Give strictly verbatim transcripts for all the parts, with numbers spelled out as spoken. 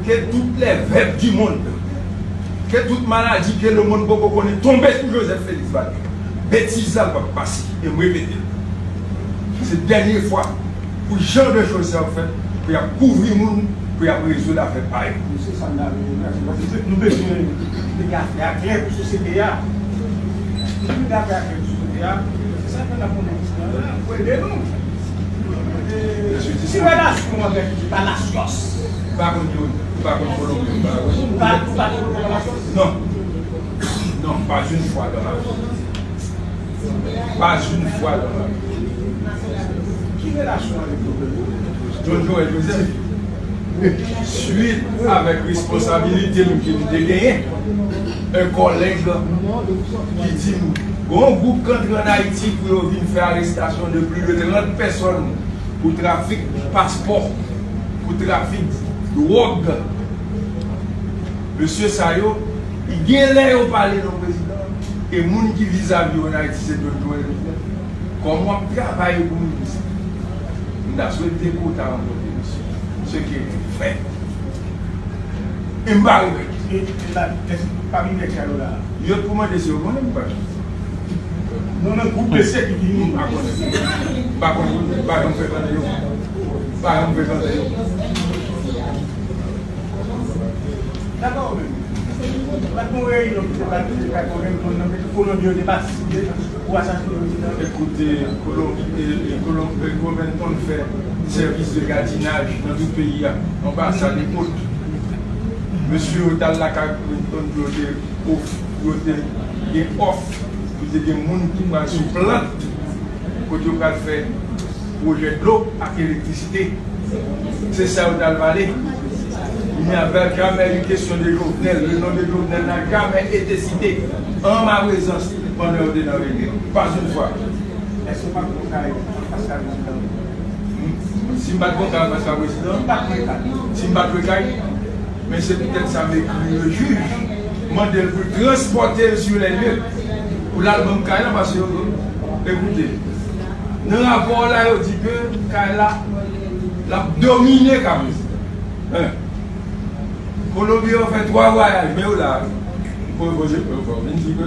Que toutes les vèves du monde, que toute maladie que le monde poko konnen tonbe sou Joseph Félix Badio. Betiz la p ap pase, e m repete l. Se dènye fwa pou jan de choz sa yo fèt, pou y ap kouvri moun, pou y ap rezoud afè pa yo. Se sa m ta vle di la, se paske nou bezwen mete afè a klè pou sosyete a. Si nou mete afè a klè pou sosyete a, se sa k fè n ap konnen ki sa la, pou ede nou. E, si relasyon avèk Palacios. Ou pa konn yo, ou pa konn Kolonbyen, ou pa konn. Ou pa, ou pa konn Palacios? Non. Non, pas une fois dans ma vie. Pas une fois dans ma vie. Ki relasyon avèk John Joel Joseph? Suit avèk responsabilite m ke m te genyen, yon kòlèg ki di m, gon gwoup k antre ann Ayiti pou yo vin fè arestasyon de plis de trant pèsòn pou trafik paspò, pou trafik dwòg. Mesye sa yo, gen lè yo pale non prezidan, e moun ki vizavi yo ann Ayiti se John Joel Joseph. Kòm w ap travay pou minis, m ta swete ke w ta rankontre misye. Ce qui est fait. E m pa regrèt. E, e la, èske pami nèg sa yo la? Yo t pou mande si yo konnen m pa. Non, nan gwoup mesye ki vini. M pa konnen. M pa konnen. M pa janm frekante yo. M pa janm frekante yo. Dakò, men. Pa t gon reyinyon ki te planifiye, pa t gon reyinyon nan Kolonbyen yo te patisipe pou asasinen prezidan. Ekoute, Kolonbi, e, e, Kolonbi, e, Covington fè sèvis de gadinaj nan tout peyi a, anbasad e ot. Mesye yo t al lakay Covington pou yo te of-, pou yo te gen òf, pou te gen moun ki pral sou plant, kote yo pral fè pwojè dlo ak elektrisite. Se sa yo t al pale. Il n'y avait jamais eu question de Jovenel. Le nom de Jovenel n'a jamais été cité en ma présence pendant yo te nan reyinyon. Pas une fois. Èske w pa t pran kay Pascal Président? Hmm? Si m pa t pran kay Pascal Président? Si w pa t pran kay? Si m pa t pran kay? Men se poutèt sa m ekri le juge, mande l pou l transpòte l sur les lieux, pou l al ban m kay la, paske yo, ekoute, nan rapò la, yo di ke kay la, l ap domine ka prezidan. Hein? Kolonbi yo fè twa vwayaj, men yo la. Fò, fò, fò, fò vin di ke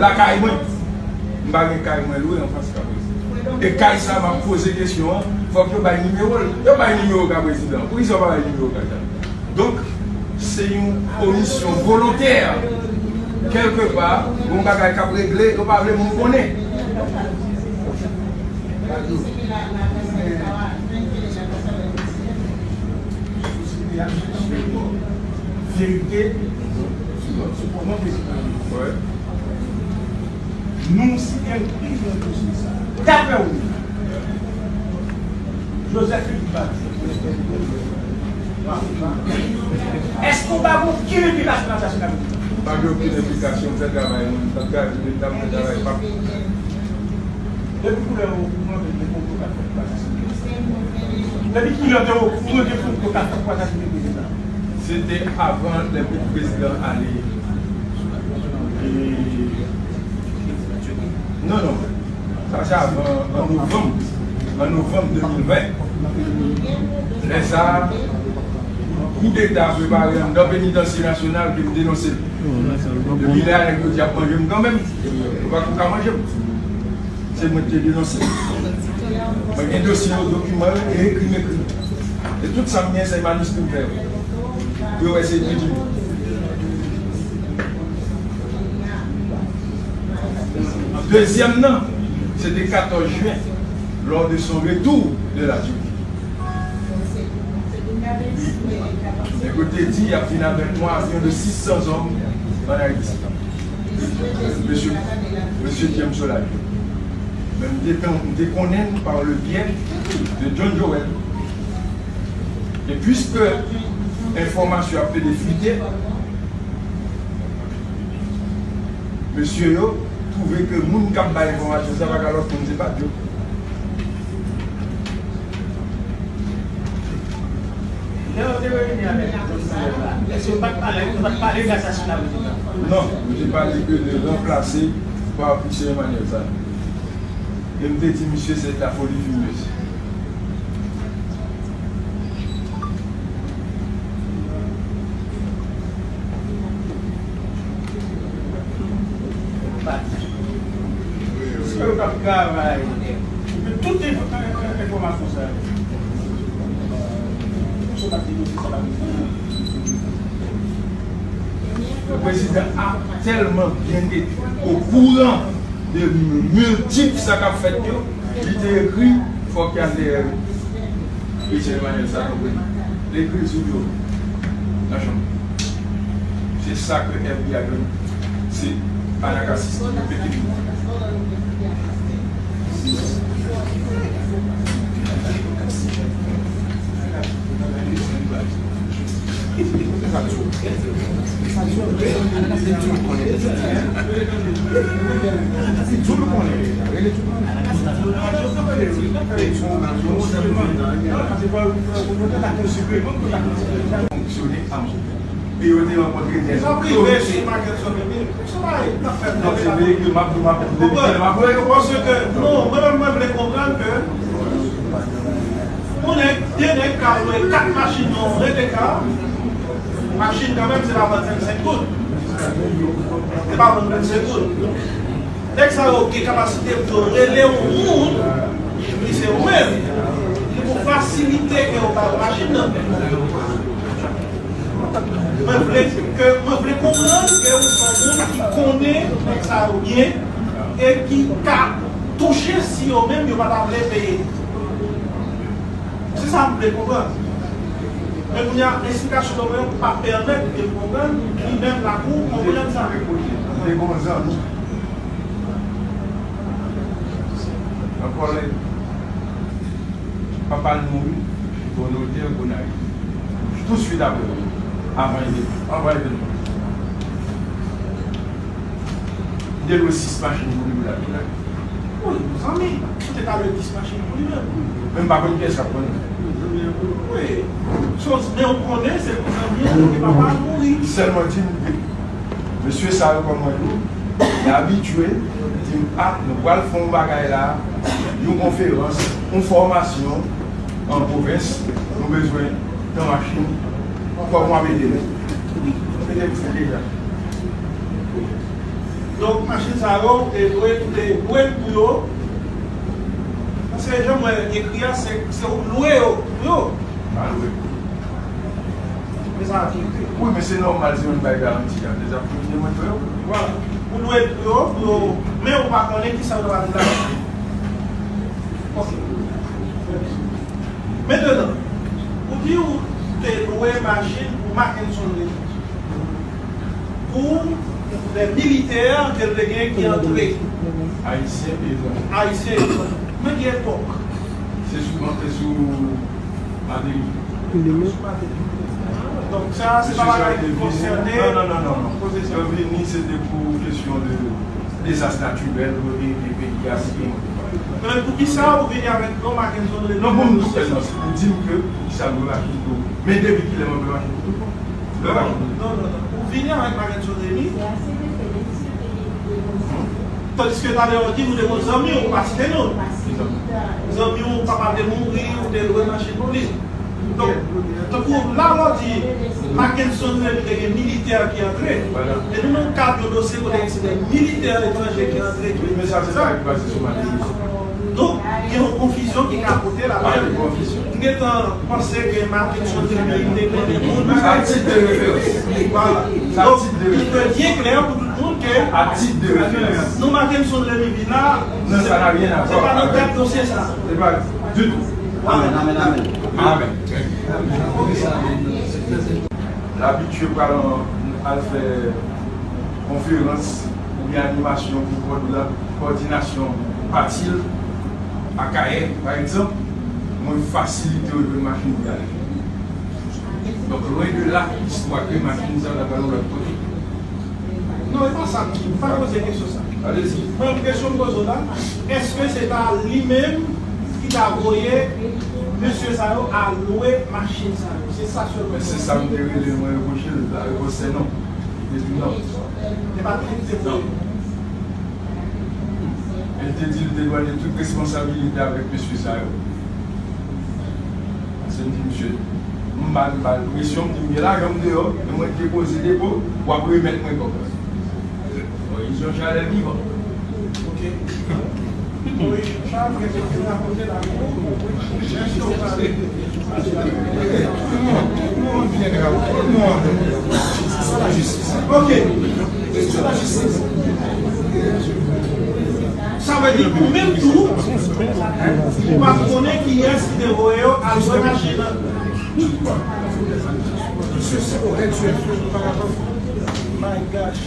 lakay mwen, m pa gen kay mwen lwe anfas ka prezidan. E kay sa, m ap poze kesyon an, fòk yo bay nimewo l. Yo bay nimewo ka prezidan. Poukisa yo pa bay nimewo kay sa? Donk, se yon omisyon volontè. Kèlkepa, gon bagay k ap regle, yo pa vle moun konnen. Verite sou, sou kòman prezidan. Wi. Nou site anpil nan dosye sa. Daprè ou menm, Joseph Félix Badio, èske w pa gen okenn enplikasyon nan sa k ap fèt la? Pa gen okenn enplikasyon, m fè travay mwen, m t ap travay, m t ap fè travay pa m. Depi kilè w okouran ke gen konplo k ap fèt pou asasinen prezidan? Depi kilè w te okouran ke konplo k ap fèt pou asasinen prezidan? Se te avan lè prezidan ale. E, non, non. Sa se avan, an novanm, an novanm de mil ven. Lè sa a, koudeta prepare anndan Penitansye Nasyonal ke m denonse. Depi lè a, nèg yo di y ap manje m kanmenm. Yo pa t ka manje m. Se mwen ki te denonse. Mwen gen dosye yo, dokiman yo, e ekri m ekri. E tout sa m gen, se maniskri m fè yo. Pou yo wè se ekri m. Dezyèm nan, se te katòz jen, lors de son retour de la Turquie. Nèg yo te di y ap vin avèk yon avyon de sis san zòm ann Ayiti. Mesye, mesye James Solages. Men m te tan-, m te konnen l par le biais de John Joel. E puiske enfòmasyon ap plede flite, mesye yo twouve ke moun k ap bay enfòmasyon sa pa ka lòt moun, se Badio. Lè yo te reyini avèk John Joel la, èske yo pa t pale, yo pa t pale de asasina prezidan? Non, yo te pale ke de ranplase pa misye Emmanuel Sanon. E m te di misye, c'est de la folie furieuse. Le prezidan a tèlman byen okouran de miltip sa k ap fèt yo, li te ekri, fòk y al dèyè Etienne Emmanuel sa konprann. Li ekri sou biro nan chanm. Se sa ke F B I jwenn. Se Anacasis ki te pete li. Fonksyone ansanm. E yo te rankontre dèyè. Sa prive sou Mackenson Remy. Se pa, n ap fè. Non, se vre ke m ap, m ap, m ap, m ap, paske, non, mwen menm, mwen vle konprann ke yon nèg, de nèg ka lwe kat machin nan yon rent de ka, machin kanmenm, se pa vann vennsenk goud. Se pa vann vennsenk goud. Nèg sa yo gen kapasite pou yo rele yon moun ki se ou menm, ki pou fasilite ke yo ba yo machin nan. Mwen vle ke, mwen vle konprann ke ou se yon moun ki konnen nèg sa yo byen e ki ka touche si yo menm yo pa ta vle peye. Se sa m vle konprann. Men kounye a, esplikasyon nou mwen pa pèmèt ke m konprann, ni menm lakou konprann sa. Li te gon zanmi. Yon kòlèg papa l mouri, li te yon notè Gonayiv. Tousuit apre, avan evènman, avan evènman. Li te lwe sis machin pou li pou l al Gonayiv. Wi, zanmi, ou te ka lwe dis machin pou li menm. Men m pa konn kiyès k ap pran li. Wi. Se yon, men ou konnen se pou zanmi an ke papa l mouri. Sèlman di m, mesye sa yo kòman yo, li abitye, li di m, a, nou pral fè yon bagay la, yon konferans, yon fòmasyon an pwovens, nou bezwen tan machin, fòk w ap ede nou. Mete m fou deja. Donk, machin sa yo, ou te lwe, ou te lwe l pou yo. Paske jan mwen ekri a, se, se ou lwe yo pou yo. Pa lwe. Men sa ki ekri. Wi, men se nòmal, se yon bay garanti a. Deja, pou mwen, mwen, mwen, vwala. Ou lwe l pou yo, pou yo, men ou pa konnen kisa yo va di la. Ok. Mentenan, ou di ou te lwe machin pou Mackenson Remy. Pou lè militè ke l te gen ki antre. Ayisyen e etranjè. Ayisyen e etranjè. Men ki epòk? Se sou, se sou Martelly. Donk sa, se pa bagay ki konsène. Non, non, non, non, non. Yo vini, se te pou kesyon de dezas natirèl, pou ede peyi a, si gen. Men poukisa ou vini avèk non Mackenson Remy? Non, pou m, non, se pou di m ke poukisa m lwe machin tou. Men depi kilè mwen lwe machin tou? Non, non, non, non. Ou vini avèk Mackenson Remy. Tandiske talè ou di nou te gon zanmi ou pa site non. Zanmi ou papa te mouri, ou te lwe machin pou li. Donk, tankou la lè w di Mackenson Remy te gen militè ki antre, e nou nan kad yon dosye kote se de militè etranjè ki antre ki. Men sa se sa ki pase sou Martelly. Donk, gen yon konfizyon ki ka pote la. Pa de konfizyon. M gentan panse ke Mackenson Remy te konnen moun. A tit de referans. Vwala. Donk, li dwe byen klè pou tout moun ke a tit de referans. Non Mackenson Remy vin la, nan sa n'a rien à voir, se pa nan kad dosye sa. Se pa ditou. Amèn, amèn, amèn. Amèn. L abitye pral al fè konferans oubyen animasyon pou kòd la, kòdinasyon pati l, Akayè, pa egzanp, mwen fasilite yo jwenn machin pou y ale. Donk, lwen de la, istwa ke machin sa ta pral yon lòt kote. Non, e pa sa, m pa poze kesyon sa. Alezi. Mwen, kesyon m poze w la, èske se ta li menm ki ta voye mesye sa yo al lwe machin sa yo? Se sa sèlman. Men se sa m te rele l, mwen repwoche l, la repons se non. Li te di non. E pa li ki te voye. E li te di l te dwanye tout responsabilite avèk mesye sa yo. Paske m di, "Mesye, m ba, m ba l presyon, m di, 'M gen lajan m deyò, men mwen depoze depo, w ap remèt mwen kòb la.'" Bon, ils ont jamais vivant. Ok. Ok. Sa vle di ou menm tou, ou pa konnen kiyès ki te voye yo al jwe machin nan. Monsieur Sebo, tu es venu auparavant. My gosh.